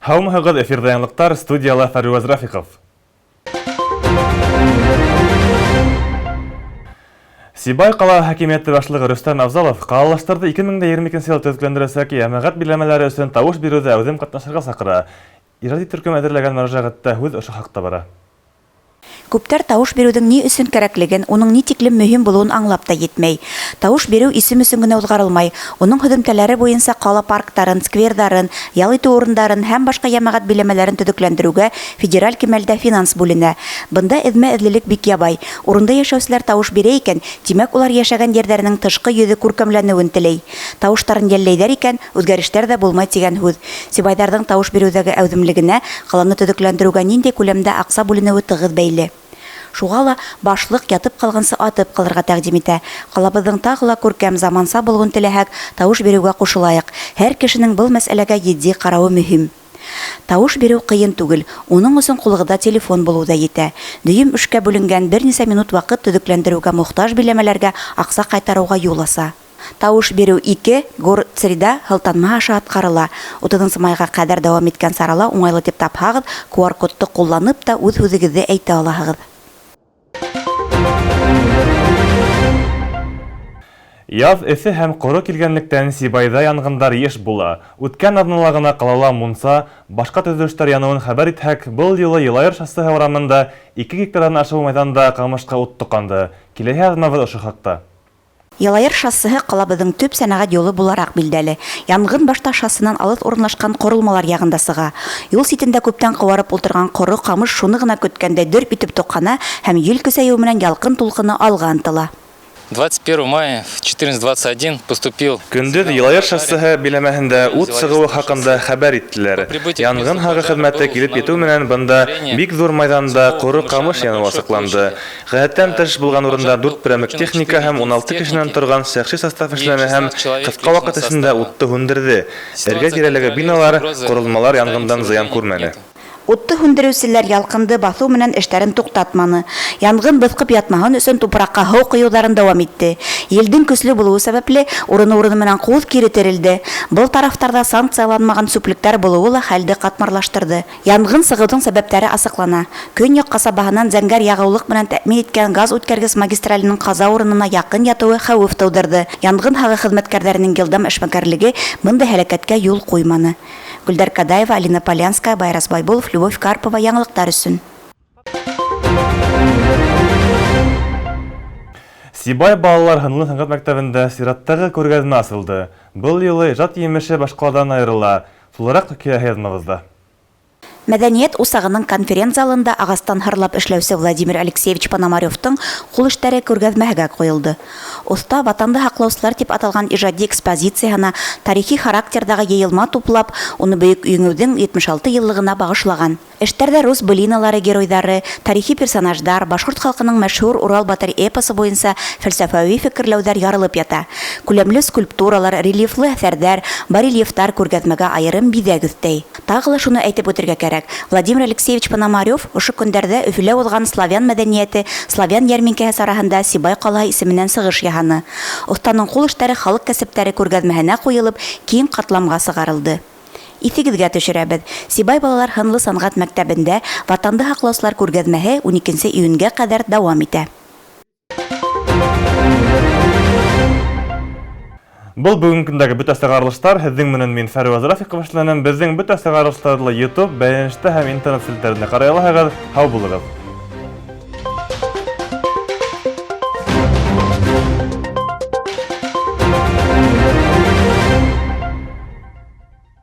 Һаумыһығыҙ, эфирҙа яңылыҡтар, студияла Фәрүәз Рафиҡов. Сибай ҡала хакимиәте башлығы Рөстәм Афзалов ҡалалаштарҙы 2022 йыл төҙөкләндерәсәк йәмәғәт биләмәләре өсөн тауыш биреүҙә әүҙем ҡатнашырға саҡыра. Ижади төркөм әҙерләгән мөрәжәғәттә һүҙ ошо хаҡта бара. Күптәр тавыш биреүҙең ни өсөн кәрәклеген, уның ни тиклем мөһим булыуын аңлап та етмәй. Тавыш биреү исем өсөн генә уҙғарылмай. Уның һөҙөмтәләре буйынса ҡала парктарын, скверҙарын, ял итеү урындарын һәм башҡа йәмәғәт биләмәләрен төҙөкләндереүгә федераль кимәлдә финанс бүленә. Бында эҙмә-эҙлелек бик ябай. Урында йәшәүселәр тавыш бирә икән, тимәк, улар йәшәгән ерҙәренең тышҡы йөҙө күркәмләнеүен теләй. Тавыштарын йәлләйҙәр икән, үҙгәрештәр ҙә булмай тигән һүҙ. Сибайҙарҙың тавыш биреүҙәге әүҙемлегенә ҡаланы төҙөкләндереүгә ниндәй күләмдә аҡса бүленеүе тығыҙ бәйле. Шуға ла башлыҡ ятып ҡалғансы атып ҡалырға тәҡдим итә. Ҡалабыҙҙың тағы ла күркәм, заманса булыуын теләһәк, тавыш биреүгә ҡушылайыҡ. Һәр кешенең был мәсьәләгә етди ҡарауы мөһим. Тавыш биреү ҡыйын түгел, уның өсөн ҡулығыҙҙа телефон булыу ҙа етә. Дөйөм эшкә бүленгән бернисә минут ваҡыт төҙөкләндереүгә мохтаж биләмәләргә аҡса ҡайтарыуға юл аса. Тавыш биреү ике, Город Среда һылтанма аша атҡарыла. Утыҙынсы майға ҡәҙәр дауам иткән сарала уңайлы тип тапһағыҙ, QR-кодты ҡулланып та үҙ һүҙегеҙҙе әйтә алаһығыҙ. Яҙ эҫе һәм ҡоро килгәнлектән Сибайҙа янғындар йыш була. Үткән аҙнала ғына ҡалала мунса, башҡа төҙөлөштәр яныуын хәбәр итһәк, был юлы Йылайыр шоссеһы урамында 2 гектарҙан ашыу майҙанда ҡамышҡа ут тоҡанды. Киләһе яҙмабыҙ ошо хаҡта. Йылайыр шоссеһы ҡалабыҙҙың төп сәнәғәт юлы булараҡ билдәле. Янғын башта шоссенан алыҫ урынлашҡан ҡоролмалар яғында сыға. Юл ситендә күптән ҡыуарып ултырған ҡоро ҡамыш шуны ғына көткәндәй дөрп итеп тоҡана һәм ел көсәйеү менән ялҡын тулҡыны алға ынтыла. 21 мая в 14:21 поступил Көндөҙ Йылайыр шоссеһы биләмәһендә ут сығыуы хаҡында хәбәр иттеләр. Янғын һағы хеҙмәте килеп етеү менән бында бик ҙур майҙанда ҡоро ҡамыш яныуы асыҡланды. Ғәҙәттән тыш булған урында 4 берәмлек техника һәм 16 кешенән торған шәхси состав эшләне һәм ҡыҫҡа ваҡыт эсендә утты һүндерҙе. Эргә-тирәләге биналар, ҡоролмалар янғындан зыян күрмәне. Утты һүндереүселәр ялҡынды баҫыу менән эштәрен туҡтатманы. Янғын быҫҡып ятмаһын өсөн тупраҡҡа һыу ҡойоуҙарын дауам итте. Елдең көслө булыуы сәбәпле урыны-урыны менән ҡуҙ кире терелде. Был тарафтарҙа санкцияланмаған сүплектәр булыуы ла хәлде ҡатмарлаштырҙы. Янғын сығыуҙың сәбәптәре асыҡлана. Көньяҡ ҡасабаһынан зәңгәр яғыулыҡ менән тәьмин иткән газ үткәргес магистраленең ҡаза урынына яҡын ятыуы хәүеф тыуҙырҙы. Янғын һағы хеҙмәткәрҙәренең йылдам эшмәкәрлеге бындай һәләкәткә юл ҡуйманы. Гөлдәр Кадаева, Алина Полянская, Байрас Байбулов, Любовь Карпова, яңылыҡтар өсөн. Сибай балалар һынлы сәнғәт мәктәбендә сираттағы күргәҙмә асылды. Был юлы ижад емеше башҡаларҙан айырыла. Тулыраҡ киләһе яҙмабыҙҙа. Мәҙәниәт усағының конференц-залында ағастан һырлап эшләүсе Владимир Алексеевич Пономаревтың ҡул эштәре күргәҙмәһегә ҡуйылды. Оҫта Ватанды һаҡлаусылар тип аталған ижади экспозицияһына тарихи характерҙағы йыйылма туплап, уны Бөйөк Еңеүҙең 76 йыллығына бағышлаған. Эштәрҙә рус былиналары геройҙары, тарихи персонаждар, башҡорт халҡының мәшһүр Урал батыр эпосы буйынса фәлсәфәүи фекерләүҙәр ярылып ята. Күләмле скульптуралар, рельефлы әҫәрҙәр, барельефтар күргәҙмәгә айырым биҙәк өҫтәй. Тағы ла шуны әйтеп үтергә кәрәк. Владимир Алексеевич Пономарев ошо көндәрҙә Өфөлә уҙған славян мәҙәниәте, славян йәрминкәһе сараһында Сибай ҡалаһы исеменән сығыш яһаны. Оҫтаның ҡул эштәре халыҡ кәсептәре күргәҙмәһенә ҡуйылып, киң ҡатламға сығарылды. Иҫегеҙгә төшөрәбеҙ. Сибай балалар һынлы сәнғәт мәктәбендә Ватанды һаҡлаусылар күргәҙмәһе 12 июнгә ҡәҙәр дауам итә. Был бөгөнгө көндәге бөтә сығарылыштар. Һеҙҙең менән мин Фәрүәз Рафиҡов эшләнем. Беҙҙең бөтә сығарылыштарҙы ла YouTube, бәйләнештә һәм интернет селтәрендә ҡарай алаһығыҙ. Һау булығыҙ.